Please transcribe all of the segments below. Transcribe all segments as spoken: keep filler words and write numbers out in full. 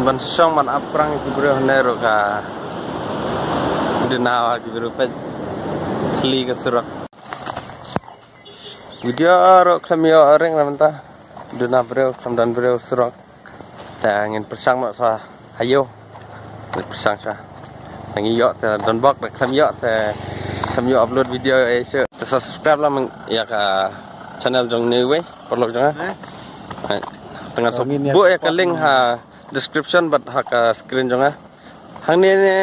Ban shong ban ap prank ki briew hangne ruh ka duna ki briew peit khli ka surok. Video ruh khlem ïoh ring na mynta. Duna briew khlem don briew surok. Te ngin pyrshang noh sa ha ïew. Ngin pyrshang sa. Ngi ïoh te don bok te khlem ïoh te khlem ïoh upload video ïa shu. Te sa subscribe lang ïa ka channel jong New Way, paralok jong nga. Te ngan sa buh ïa ka link ha description bad ha ka screen jong nga. Hangne ne,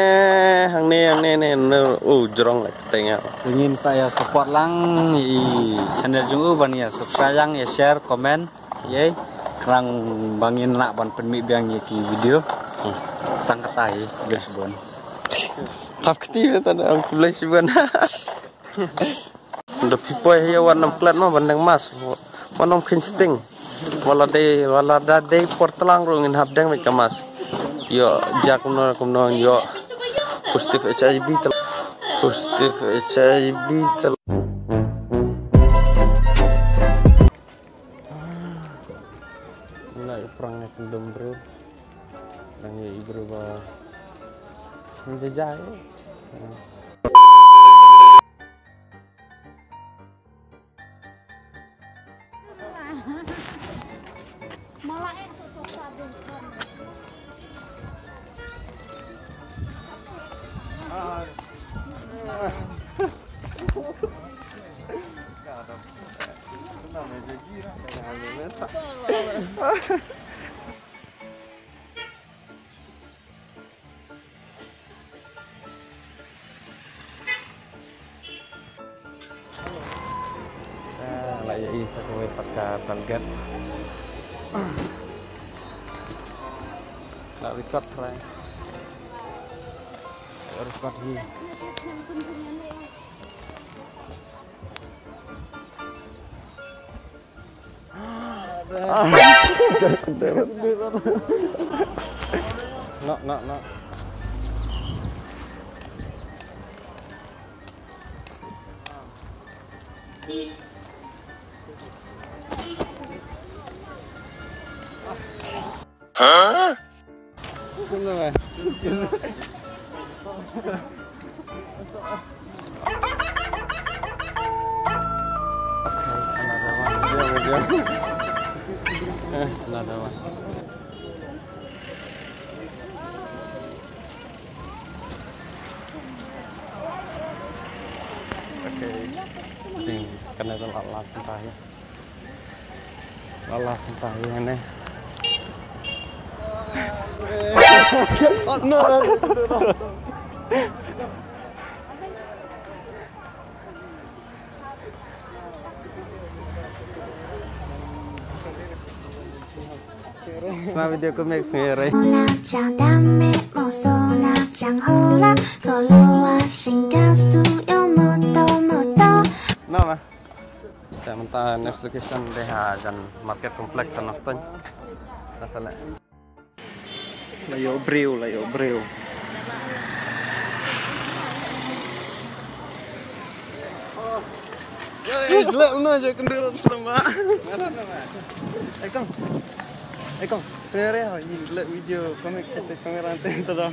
hangne, hangne ne, ne, u jrong leh teng ïa. Ngin sa ïa support lang i channel jong u ban ïa subscribe lang, ïa share, comment. Ïa, khnang ba ngin lah ban pynmih biang ïa ki video. Hmm. Tang kata hi, best bun. Tap kti be tan ang khublei shibun. Da phi poi ïa wan nam klet ma ban deng mask. Wan nam khin sting. Wala dei, wala da dei por tlang ruh ngin hap deng bad ka mask. Ïoh, ja kumno kumno ïoh. Positive H I V tel. Positive H I V tel. Ngi la ïa prank ïa ki dum briew. Dang ïa i briew ba. Ngi ja ja ïa. Ah, la ïohi sa kawei pat ka target. La record trai. La record hi. No, no, no. Huh? Another one. Okay. Ding, kane ka la last ynda hi. La last ynda hi ne. Oh, no, no, no, no. Sna video ko mek sngewre. No ma. Te mynta next location dei ha jan market complex ha Nongstoiñ. Nasa leh. La ïoh briew, la ïoh briew. Ej, leh na je kendur selama. Ekong. Ekong, sere ha, ni leh video, komik kete kamera ante tadam.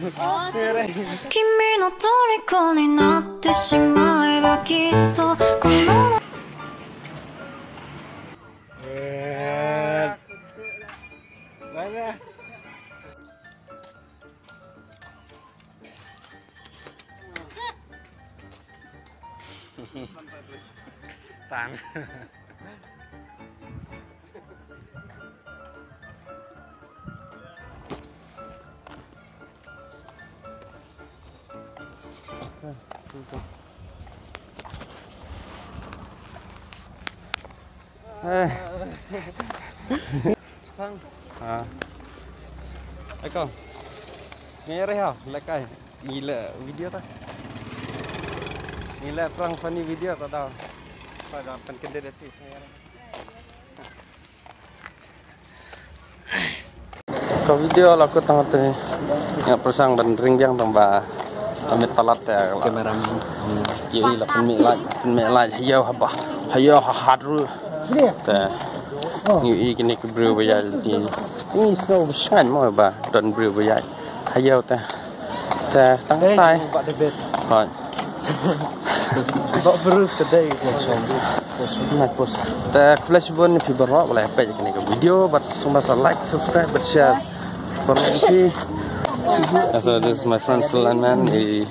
Sere. 君の虜になってしまえばきっとこの Eh. Mana? Tang. Eh. Pang. Ha. Eko. Ngere ha, lekai. Ngile video ta. Ngile prank funny video ta daw. Pada pen kedede ti. Ka video la kut tang te. Nga pyrshang ban ring biang tang ba. Amit palat te. Kamera. Yo i la pynmih light, pynmih light. Hayo haba. Hayo ha hadru. Te ngi ïohi kine ki briew ba ïaid lynti. Ngi sngew ba shngaiñ mo ba don briew ba ïaid ha ïew te. Te tang tai. Hooid. Te khublei shibun ïa phi baroh ba la peit ïa kane ka video, bad sngewbha sa like, subscribe bad share. Baroh ïa phi. So this is my friend Salman. Hooid,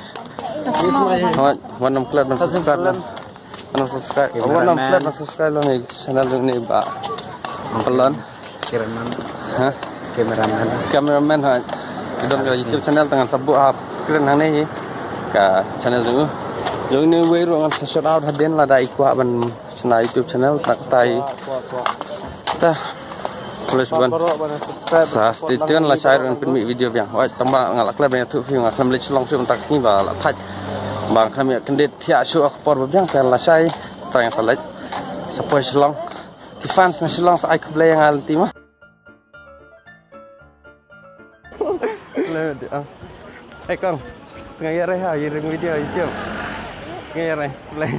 wan nym klet ban subscribe. Wan nym subscribe. Wan nym klet ban subscribe lang ïa channel jong ine i Bah Pyllun. Cameraman. Ha? Cameraman. Cameraman, ha. Ki don ka YouTube channel tang ngan sa buh ha screen hangne hi. Ka channel jong u. Jong ine iwei ruh ngan sa shout out hadien lada i kwah ban shna YouTube channel, tang tai. Te khublei shibun. Sa stay tune, lashai ruh ngan pynmih video biang. Hooid, tang ba nga la klet ban ïathuh ïa phi, nga khlem leit Shillong shuh mynta ka sngi ba la thait. Ba nga khlem ïa kyndit thiah shuh ha ka por ba biang, te lashai tang sa leit. Sa poi Shillong. Ki fans na Shillong sa ai khublei ïa nga lynti mo. Hello, di-, ah. Eh, kong. Tang ïa rai ha, ïa ring video YouTube. Tang ïa rai. Play.